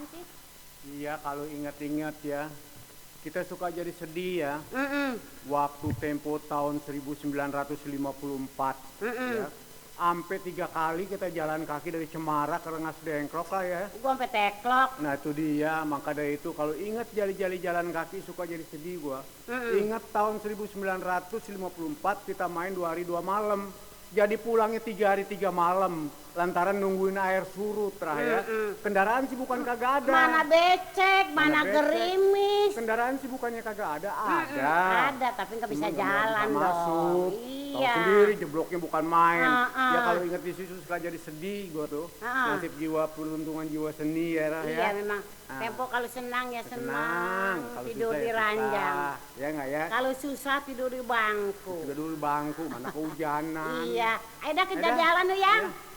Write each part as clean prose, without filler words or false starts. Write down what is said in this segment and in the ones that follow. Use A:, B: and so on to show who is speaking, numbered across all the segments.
A: apaan sih?
B: Iya, kalau ingat-ingat ya, kita suka jadi sedih ya.
A: Mm-mm.
B: Waktu tempo tahun 1954 ya. Sampai 3 kali kita jalan kaki dari Cemara ke Rengas Dengklok lah ya.
A: Gua sampai teklok.
B: Nah itu dia, maka dari itu kalau ingat jali-jali jalan kaki suka jadi sedih gua. Ingat tahun 1954 kita main 2 hari 2 malam. Jadi pulangnya 3 hari 3 malam. Lantaran nungguin air surut ya. Kendaraan sih bukan kagak ada.
A: Mana becek, mana
B: becek?
A: gerimis.
B: Kendaraan sih bukannya kagak ada, ada.
A: Ada, tapi nggak bisa
B: Cuman
A: jalan
B: nggak
A: dong.
B: masuk. Tahu
A: Iya.
B: sendiri jebloknya bukan main.
A: Ah.
B: Ya kalau inget di situ suka jadi sedih gua tuh. Nasib jiwa peruntungan jiwa seni ya Rah,
A: Iya
B: ya.
A: memang. Tempo kalau senang ya senang.
B: Kalau
A: Tidur
B: susah
A: di
B: ya
A: ranjang.
B: susah. Ya nggak ya?
A: Kalau susah tidur di bangku.
B: Tidur dulu bangku, mana kehujanan.
A: Iya. Ayo dah kita
B: Ayo dah.
A: jalan tuh yang.
B: Iya.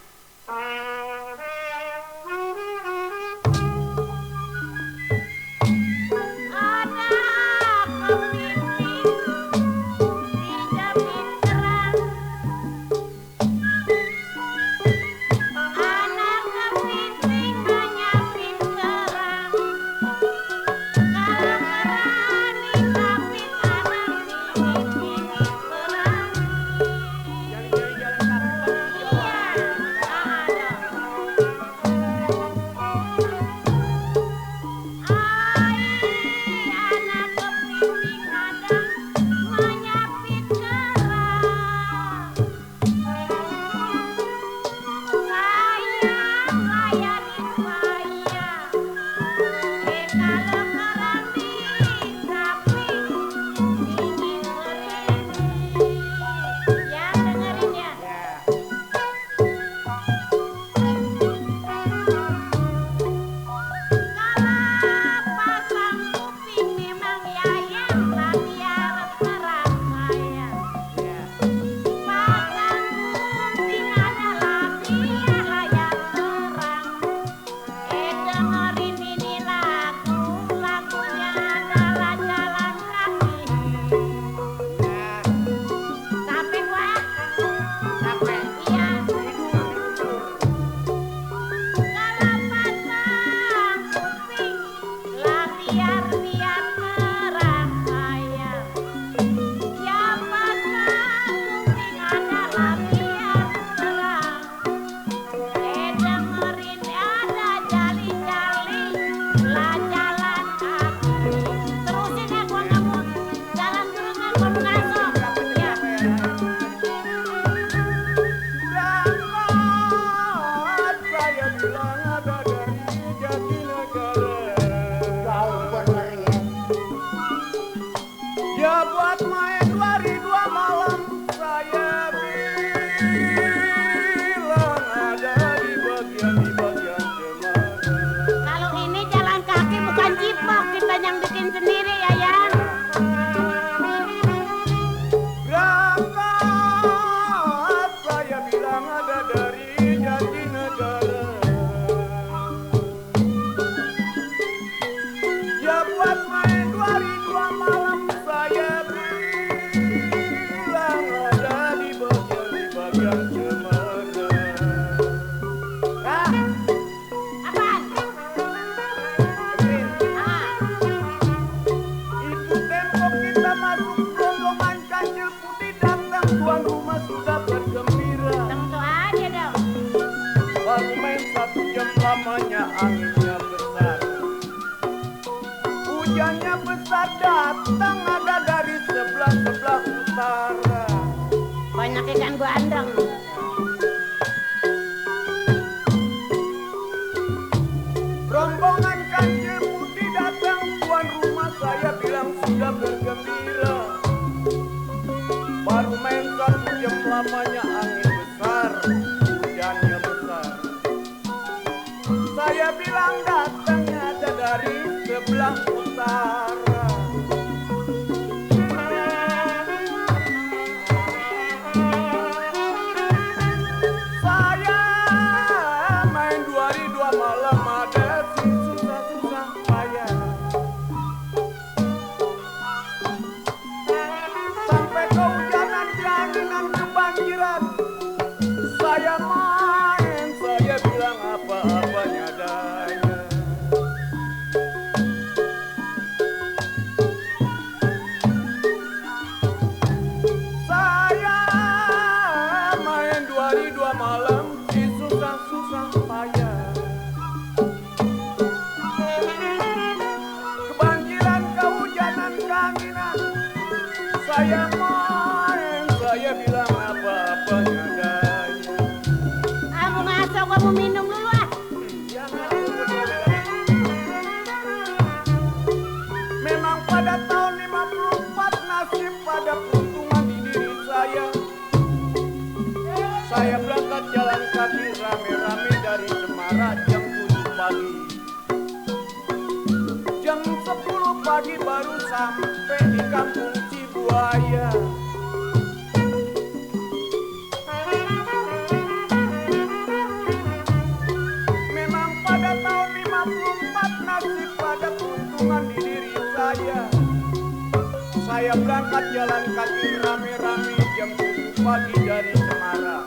B: Jali-jali jalan kaki.
C: namanya anginnya besar, hujannya besar datang ada dari sebelah-sebelah utara.
A: Banyak ikan bandeng.
C: Rombongan kancil putih datang, tuan rumah saya bilang sudah bergembira. Baru main 1 jam lamanya angin besar, hujannya besar. Saya bilang datangnya ada dari sebelah utara. Saya main 2 hari 2 malam ada susah-susah payah. Sampai kehujanan, keanginan, kebanjiran. saya main, saya bilang apa-apanya daya.
A: Kamu ngaso, gua mau minum dulu ah.
C: Memang pada tahun 54 nasib pada peruntungan di diri saya. Saya berangkat jalan kaki rame-rame dari Cemara jam 7 pagi. Jam 10 pagi baru sampai di kampung Cibuaya. Memang pada tahun 54 nasib pada peruntungan di diri saya. Saya berangkat jalan kaki rame-rame jam 7 pagi dari Cemara.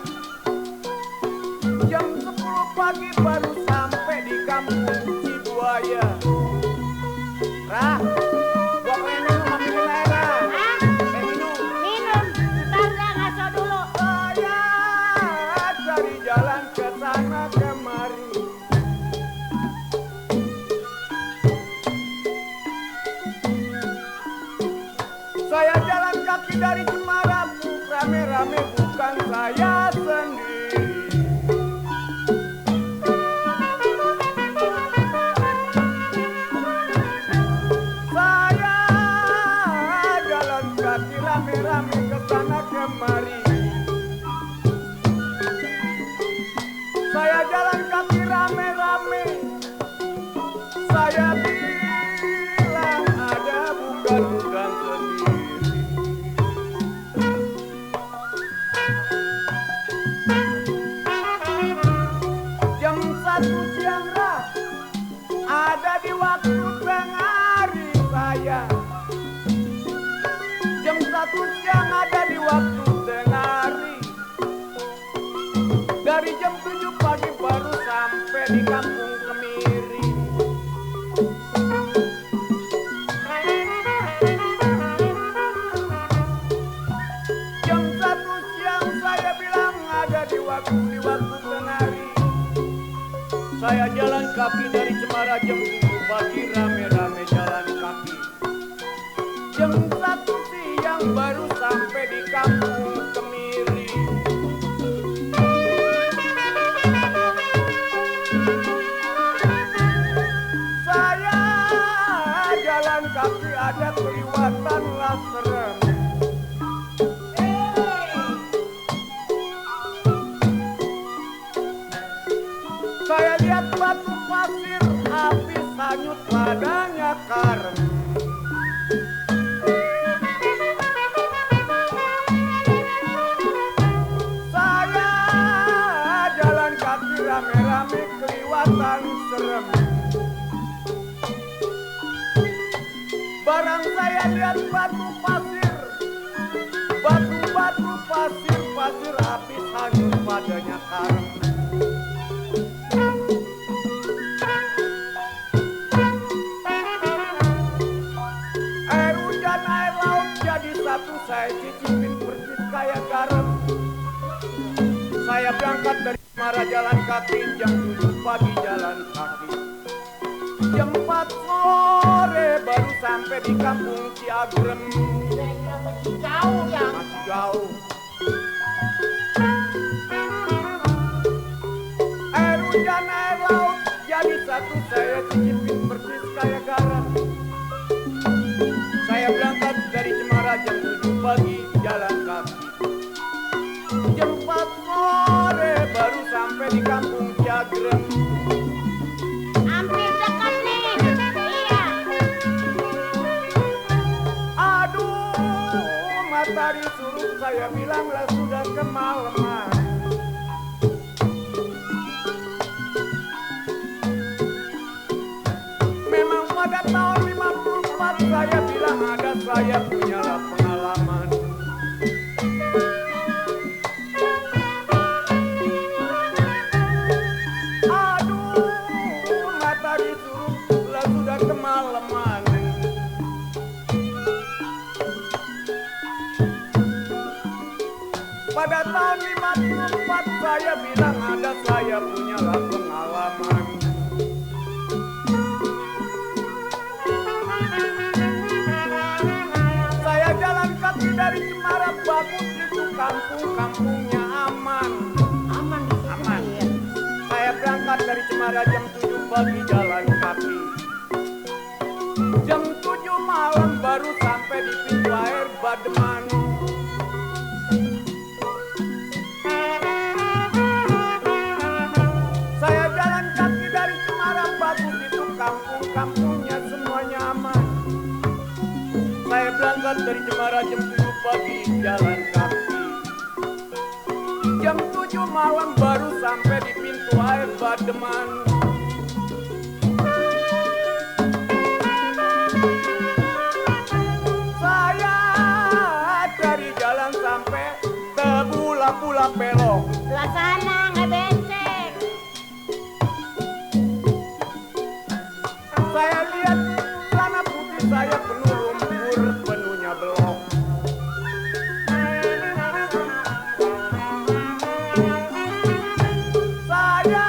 C: Jam 10 pagi baru sampai di kampung Cibuaya. Rah, gua pengen minum, ambilin air Rah.
A: Hah?
C: Pengen minum.
A: Minum. Ntar dah ngaso dulu.
C: Saya cari jalan ke sana kemari. Saya jalan kaki dari Cemara, rame-rame bukan saya sendiri. Saya jalan kaki rame-rame ke sana kemari. Saya jalan kaki rame-rame. Saya bilang ada bukan sendiri. Jam 1 siang Rah, ada di waktu tengah hari saya. Jam 1 siang ada di waktu tengah hari. Dari jam 7 pagi baru sampai di kampung Kemiri. Jam 1 siang saya bilang ada di waktu tengah hari. Saya jalan kaki dari Cemara jam 7 pagi rame-rame jalan kaki. Jam 1 siang baru sampai di kampung Kemiri. Saya jalan kaki ada kelewatan lah serem. Saya lihat batu pasir habis hanyut padanya karem. Saya jalan kaki rame-rame kelewatan serem. Barang saya lihat batu pasir, batu-batu pasir habis hanyut padanya karem. Air hujan, air laut jadi satu, saya cicipin persis kayak garam. Saya berangkat dari Cemara jalan kaki, jam 7 pagi jalan kaki. Jam 4 sore baru sampai di kampung Ciagrem.
A: Masih jauh ya.
C: Masih jauh. Air hujan, air laut jadi satu, saya cicipin persis kayak garam. Saya berangkat dari Cemara jam 7 pagi jalan kaki. Jam 4 sore baru sampai di kampung Ciagrem.
A: Hampir dekat nih. Iya.
C: Aduh, matahari suruh, saya bilanglah sudah kemalaman. Memang pada tahun 54 saya bilang ada, saya punyalah pengalaman. Aduh, matahari suruh, lah sudah kemalaman. Pada tahun 54 saya bilang ada, saya punyalah pengalaman. Saya jalan kaki kaki dari Cemara bagus itu kampung-kampungnya aman.
A: Aman di situ
C: Aman.
A: ya.
C: Saya berangkat dari Cemara jam 7 pagi jalan kaki. Jam 7 malam baru sampai di pintu air Bademan. Saya jalan kaki dari Cemara bagus itu kampung-kampungnya semuanya aman. Saya berangkat dari Cemara jam 7 pagi jalan kaki. Jam 7 malam baru sampai di pintu air Bademan. Saya dari jalan sampai Tebula-Pula Pelok.
A: Sebelah sana nggak becek.
C: Saya lihat celana putih saya penuh lumpur, penuhnya belok. Saya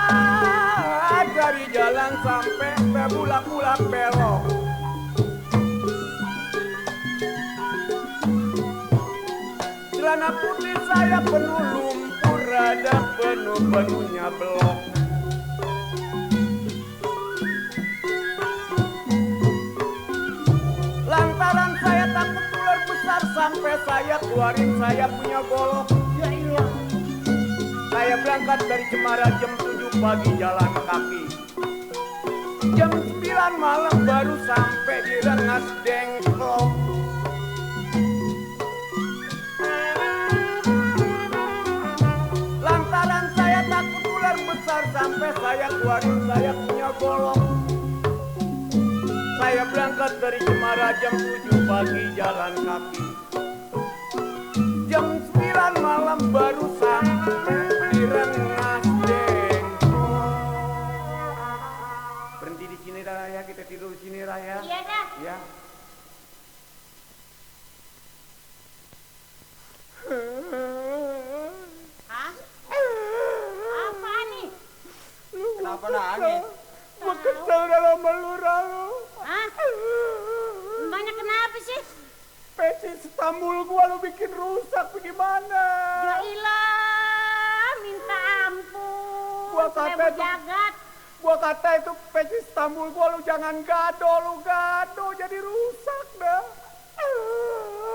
C: dari jalan sampai Tebula-Pula Pelok. Celana putih saya penuh lumpur, ada penuh-penuhnya belok. Lantaran saya takut ular besar sampai saya keluarin saya punya golok.
A: Ya ilah.
C: Saya berangkat dari Cemara jam 7 pagi jalan kaki. Jam 9 malam baru sampai di Rengas Dengklok. Lantaran saya takut ular besar sampai saya keluarin saya punya golok. Saya berangkat dari Cemara jam 7 pagi jalan kaki. Jam 9 malam baru sampai di Rengas Dengklok. Berhenti di sini dah Raya, kita tidur di sini Raya.
A: Iya dah.
C: Ya.
A: Hah? Apa nih?
D: Kenapa nangis?
C: Gua kesel dalam melurah lu.
A: Hah? Banyak kenapa sih?
C: Peci Istanbul gua lu bikin rusak bagaimana?
A: Ya ilah, minta ampun.
C: Gua
A: Saya
C: kata itu-
A: berjagat.
C: Gua kata itu peci Istanbul gua lu jangan gado jadi rusak dah.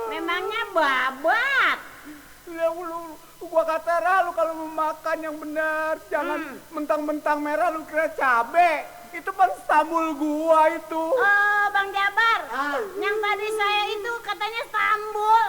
A: Memangnya babat.
C: Gua kata lu kalau mau makan yang benar jangan mentang-mentang merah lu kira cabe. Itu kan Istanbul gua itu.
A: Oh, Bang Jabar. Yang tadi saya itu katanya Sambul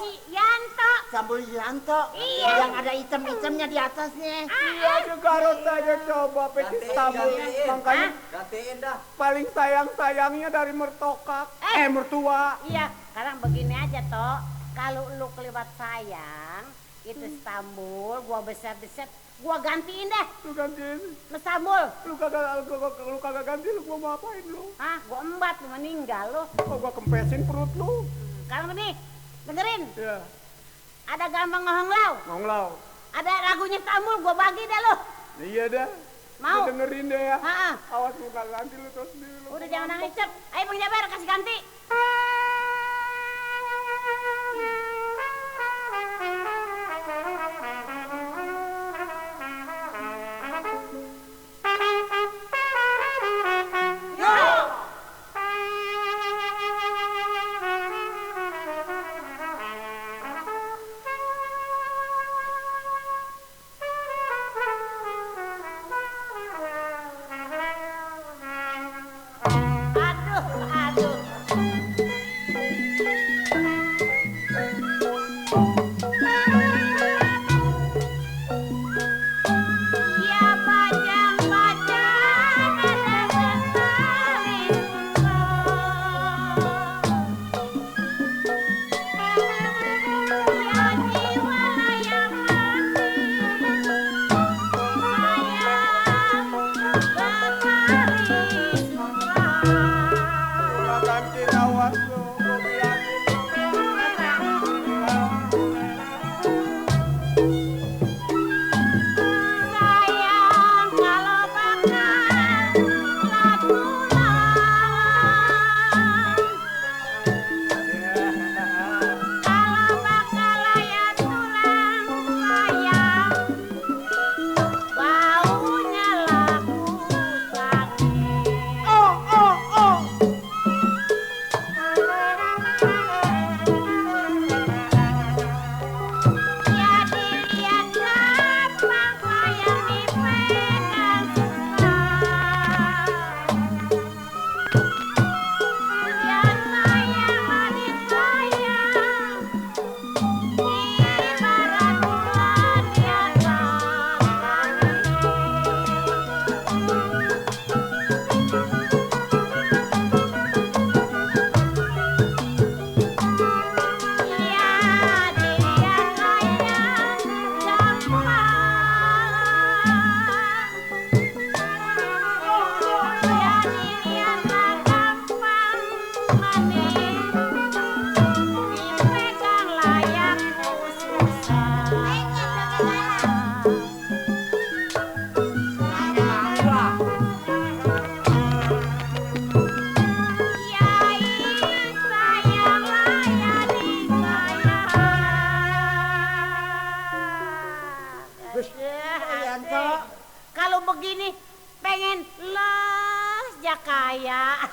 A: si Yanto.
D: Sambal Yanto.
A: Iya.
D: Yang ada item-itemnya di atasnya.
C: Iya aja garot aja coba peci Istanbul. Makanya
D: Gantiin dah.
C: paling sayang-sayangnya dari mertokak. Mertua.
A: Iya, sekarang begini aja toh. Kalau lu kelewat sayang, itu Istanbul, gua besar-besar, gua gantiin deh.
C: Lu gantiin.
A: Istanbul.
C: Lu kagak ganti lu gua mau apain lu?
A: Hah, gua embat lu meninggal lu.
C: Oh gua kempesin perut lu.
A: Sekarang nih, dengerin.
C: Ya,
A: Ada gampang ngehonglau.
C: ngonglau.
A: Ada lagunya Istanbul, gua bagi dah lu.
C: Iya dah.
A: Mau?
C: Lu dengerin deh ya.
A: Ha-ha.
C: Awas lu gak ganti lu terus sendiri lu.
A: Udah jangan nangis, Cep. Ayo Bang Jabar, kasih ganti. Aduh, aduh.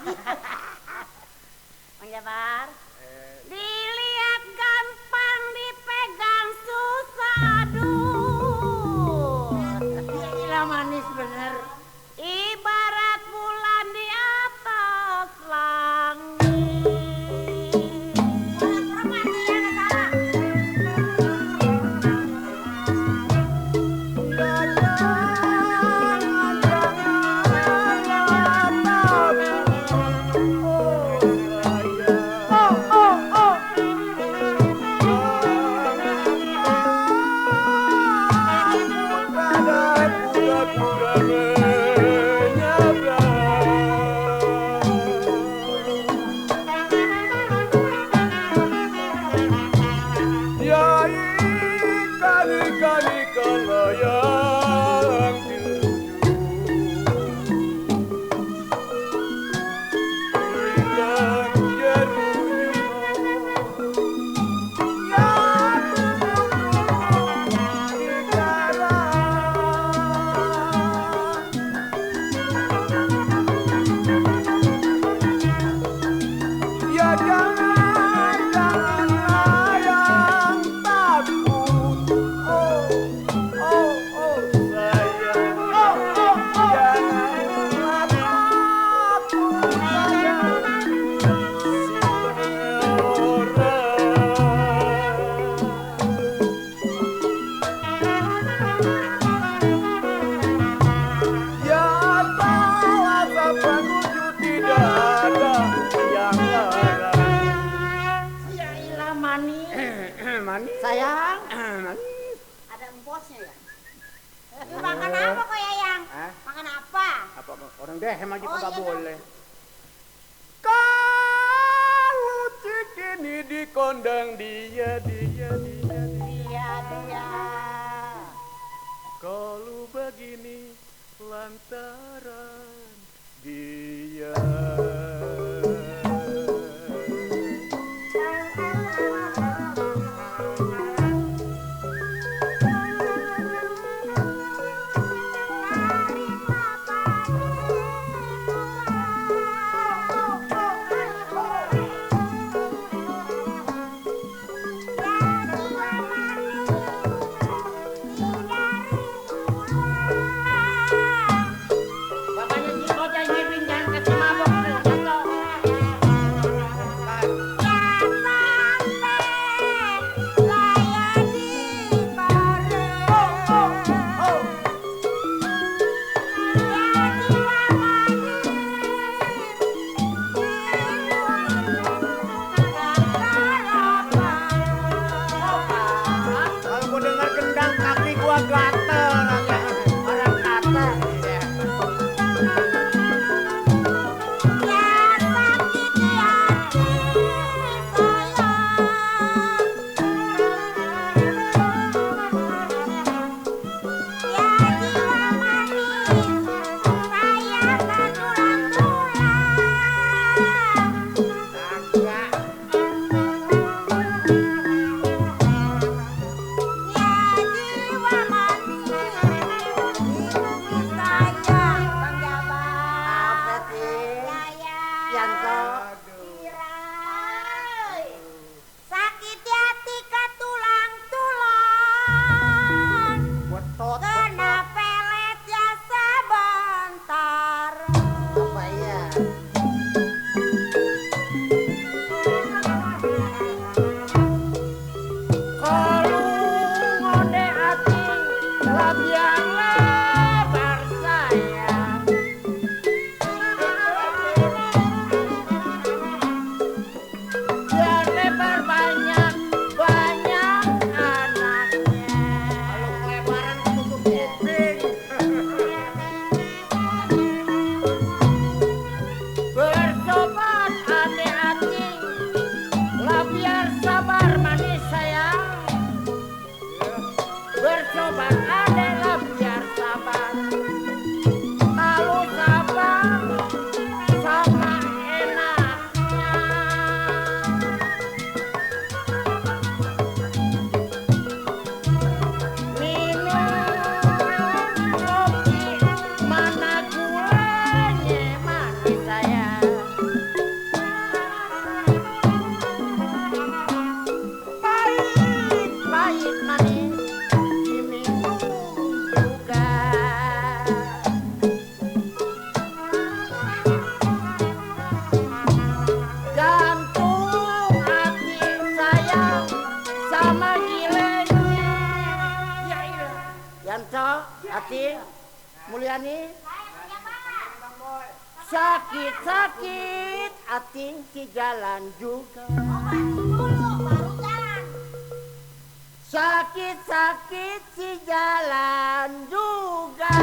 A: Mang Jabar. Dilihat gampang, dipegang susah. Aduh.
D: Gila manis bener.
A: Ibarat bulan di atas langit.
D: Sayang.
A: Ada emposnya ya? Makan apa kok Yayang? Makan apa?
B: Apa orang dehem aja nggak
A: iya,
B: boleh.
C: Kalau cikini di kondang dia.
A: Dia.
C: Kalau begini lantaran dia.
D: Bapaknya si Koja nyepin jangan kasih mabok tuh. Jatuh.
C: Kalau gua dengar gendang kaki gua gatel.
D: Orang kata. Apa sih? Yanto.
A: Sakit hati ke tulang-tulang.
D: Betot.
A: Kena pelet ya sebentar.
D: Apa ya?
A: Kalau ngode hati labian lebar sayang. Biar lebar banyak anaknya.
D: Kalau kelebaran tutup kuping.
A: Bersobat hati-hati, lah biar sabar manis sayang. Bersobat adalah biar sabar. Kalau sabar sama enaknya. Minum kopi mana gulanya manis sayang.
D: Yanto, Ati, Mulyani. Sakit-sakit ating si jalan juga. Sakit-sakit si jalan juga.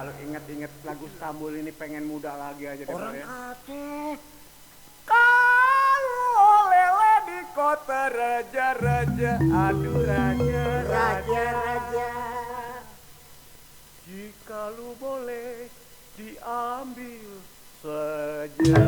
B: Kalau inget-inget lagu Stambul ini pengen muda lagi aja deh
C: Orang
B: ya.
C: atuh. Kalau lele di kota raja-raja, aduh raja-raja. Jika lu boleh diambil saja.